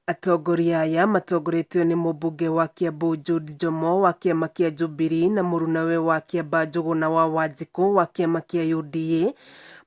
Atongoria aya matongoretio nĩ mũmbunge wa Kiambu Jude Njomo wa kĩama kĩa Jubilee na mũrunawe wa Kĩamba Njũgũna wa Wanjikũ wa kĩama kĩa UDA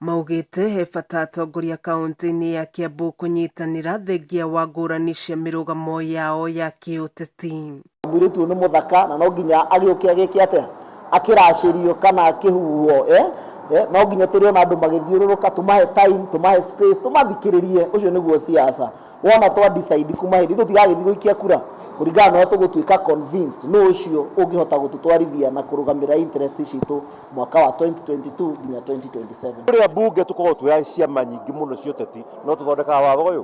maugĩte he bata atongoria kaunti-inĩ ya Kiambu kũnyitanĩra thengia wa ngũrani cia mĩrũgamo yao ya kĩũteti. Mũirĩtu ũyũ nĩ mũthaka na no nginya agĩũke agĩke atĩa? Akĩracĩrio kana akĩhuhwo eh? Eh, no nginya tũrĩona andũ magĩthiũrũrũka, tũmahe time, tũmahe space, tũmathikĩrĩrie. Ũcio nĩguo siasa. Wona twa decide kuma hĩndĩ tũtigagĩthiĩ gũikia kura kũringana na ũrĩa tũgũtuĩka convinced nũ ũcio ũngĩhota gũtũtwarithia na kũrũgamĩrĩra interest citũ mwaka wa 2022 nginya 2027. Kũrĩa mbunge tũkoragwo twĩ a ciama nyingĩ mũno cia ũteti no tũthondekaga watho ũyũ.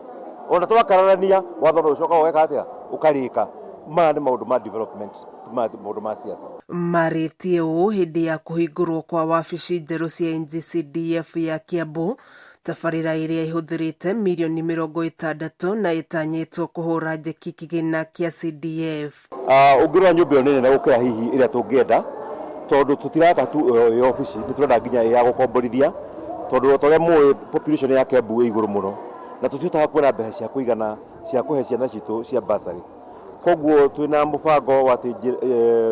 Ona twakararania watho no ũcokaga ũgeka atĩa? Ũkarĩka. Maya nĩ maũndũ ma development ti maũndũ ma siasa. Marĩtie ũũ hĩndĩ ya kũhingũrwo kwa wabici njerũ cia NGCDF ya Kiambu, tabarĩra ĩrĩa ĩhũthĩrĩte mirioni 60 na ĩtanyĩtwo kũhũra njeki kĩgĩna kĩa CDF. Ũngĩrora nyũmba ĩyo nĩ nene gũkĩra hihi ĩrĩa tũngĩenda, tondũ tũtiraka tu ĩyo ĩ obici, nĩ tũrenda nginya ĩ ya gũkomborithia, tondũ o ta ũrĩa mũĩ population ya Kiambu ĩ igũrũ mũno, na tũtihotaga kuona mbeca cia kũigana cia kũhe ciana citũ cia bursary. Koguo twĩna mũbango wa atĩ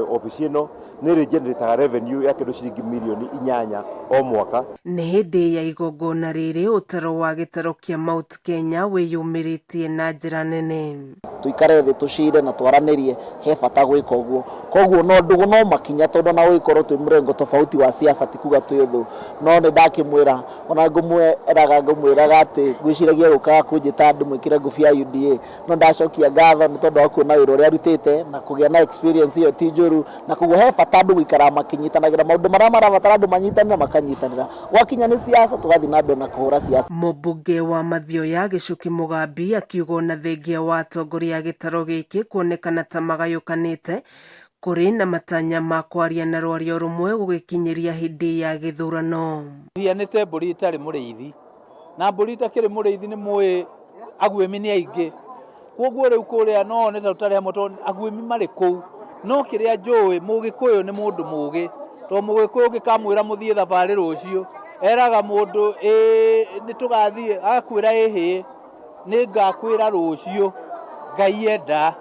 obici ĩno nĩ ĩrĩ generate revenue ya kĩndũ ciringi mirioni 8 o mwaka. Nĩ hĩndĩ ya igongona rĩrĩ ũtaro wa gĩtaro kĩa Mount Kenya wĩyumĩrĩtie na njĩra nene. Tũikare thĩ tũcire na twaranĩrie, he bata gwĩka ũguo. Koguo no ndũgũ no makinya tondũ ona gũgĩkorwo twĩ mũrengo tofauti wa siasa ti kuga twĩ ũthũ. No nĩ ndakĩmwĩra ona ngũmwĩraga ngũmwĩraga atĩ ngwĩciragia egũkaga kũnjĩta ndĩmwĩkĩre ngũbia ya UDA. No ndacokia ngatho nĩ tondũ wa kuona wĩra ũrĩa arutĩte na kũgĩa na experience ĩyo ti njũru, na koguo he bata andũ gũikaraga makĩnyitanagĩra maũndũ marĩa marabatara andũ manyitanĩre makanyitanĩra. Gwakinya nĩ siasa tũgathiĩ na mbere na kũhũra siasa. Mũmbunge wa Mathioya Gĩcuki Mũgambi akiuga ona thengia wa atongoria a gĩtaro gĩkĩ kuonekana ta magayũkanĩte, kũrĩ na matanya ma kwaria na rwario rũmwe gũgĩkinyĩria hĩndĩ ya gĩthurano. Hianĩte mbũri ĩtarĩ mũrĩithi. Na mbũri itakĩrĩ mũrĩithi nĩ mũĩ aguĩmi nĩ aingĩ. Kwoguo rĩu kũrĩa no one ta tũtarĩ hamwe tondũ aguĩmi marĩ kũu. No kĩrĩa njũĩ mũgĩkũyũ nĩ mũndũ mũgĩ, tondũ mũgĩkũyũ ũngĩkamwĩra mũthiĩ thabarĩ rũciũ, eraga mũndũ ĩĩ nĩ tũgathiĩ, agakwĩra ĩhĩ nĩ ngakwĩra rũciũ Ngai enda.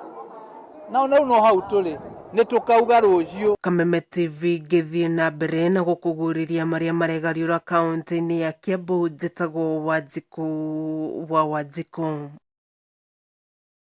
Na rĩu no hau tũrĩ, nĩ tũkauga rũciũ. Kameme TV ngĩthiĩ na mbere na gũkũguũrĩria marĩa maregariũra kaũntĩ-inĩ ya Kiambu, njĩtagwo Wanjikũ wa Wanjikũ.